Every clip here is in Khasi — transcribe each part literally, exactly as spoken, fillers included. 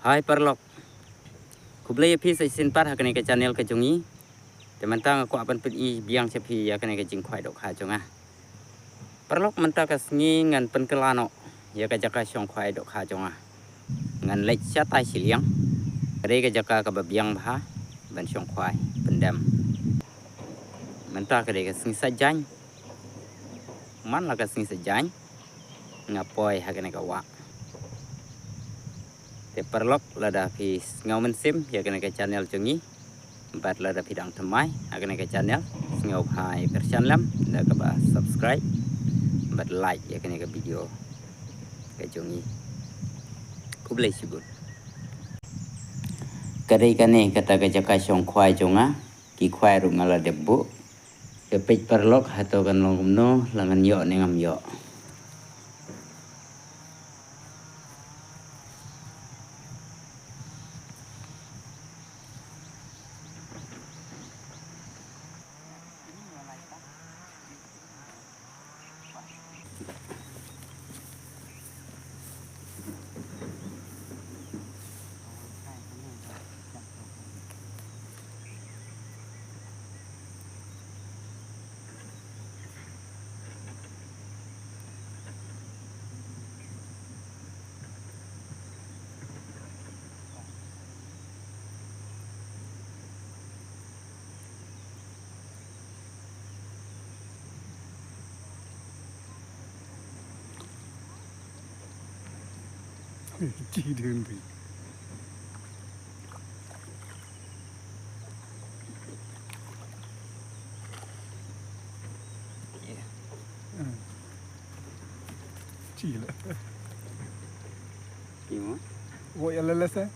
Hai paralok. Khublei ïa phi sa shisien pat ha kane ka channel ka jong ngi. Te mynta nga kwah ban pyni biang sha phi ïa kane ka jingkhwai dohkha jong nga. Paralok, mynta ka sngi ngan pynkylla noh ïa ka jaka shongkhwai dohkha jong nga. Ngan leit shatai shiliang. Ka dei ka jaka kaba biang bha ban shongkhwai pyndem. Mynta ka dei ka sngi Saitjaiñ. Man la ka sngi Saitjaiñ nga poi ha kane ka wah. Te paralok, lada phi sngew mynsiem ïa kane ka channel jong ngi, bad lada phi dang thymmai ha kane ka channel, sngewbha ai pyrshang lem da kaba subscribe bad like ïa kane ka video ka jong ngi. Khublei shibun. Ka dei kane kata ka jaka shongkhwai jong nga. Ki khwai ruh nga la dep buh. Te peit paralok, hato kan long kumno, la ngan ïoh ne ngam ïoh. Chi dun bi. Chi la. Ki mo? Wo ya la la sa.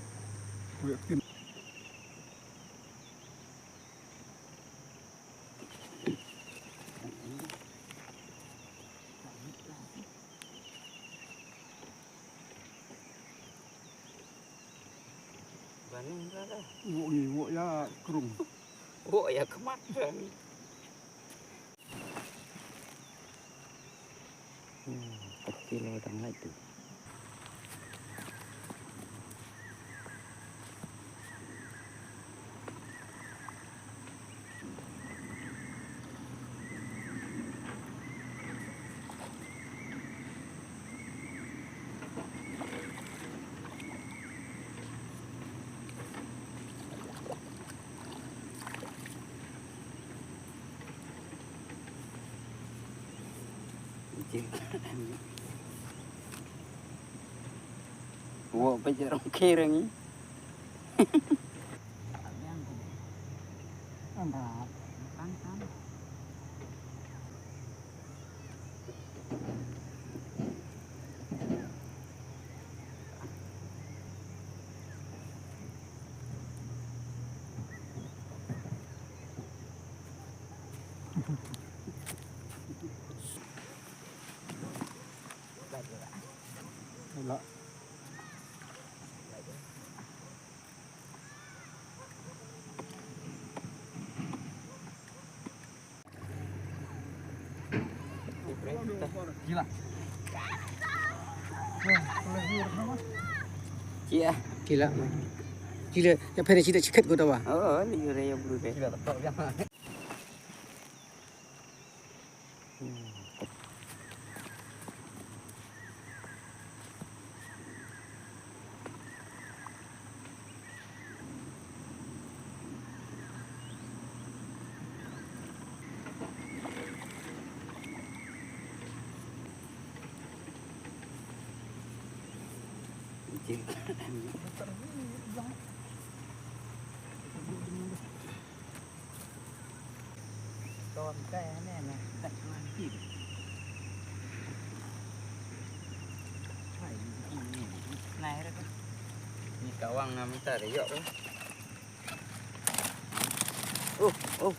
Wo ya kin. Bani la la. Wo ni wo ya krung. Wo ya kemat bani. Hmm, pasti lo dang lagi. Wo pa je rong kereng. Gila. Gila. Gila. Gila. Ya pere sida chikat ko tawa. Oh, ni re ya bru de. Gila, tak tahu dia. Ton kai ne ne tak ngan ki. Hai, ni, ni, ni, nai re ka. Ni kawang ngam ta re yok re. Oh, oh.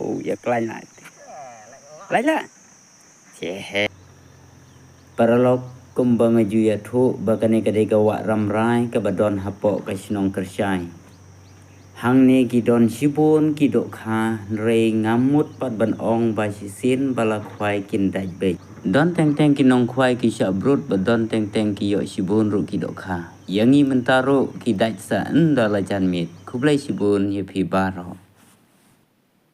Oh, ïa khlaiñ la. Khlaiñ la. Chehe. Paralok, kumba nga ju ïathuh ba kane ka dei ka wah Rambrai kaba don hapoh ka shnong Kyrshai. Hangne ki don shibun ki dohkha, hynrei ngam mut pat ban ong ba shisien ba la khwai kin dait beit. Don teng teng ki nongkhwai ki shah brut, ba don teng teng ki ïoh shibun ruh ki dohkha. Ïa ngi mynta ruh ki dait sa ynda la jan miet. Khublei shibun ïa phi baroh.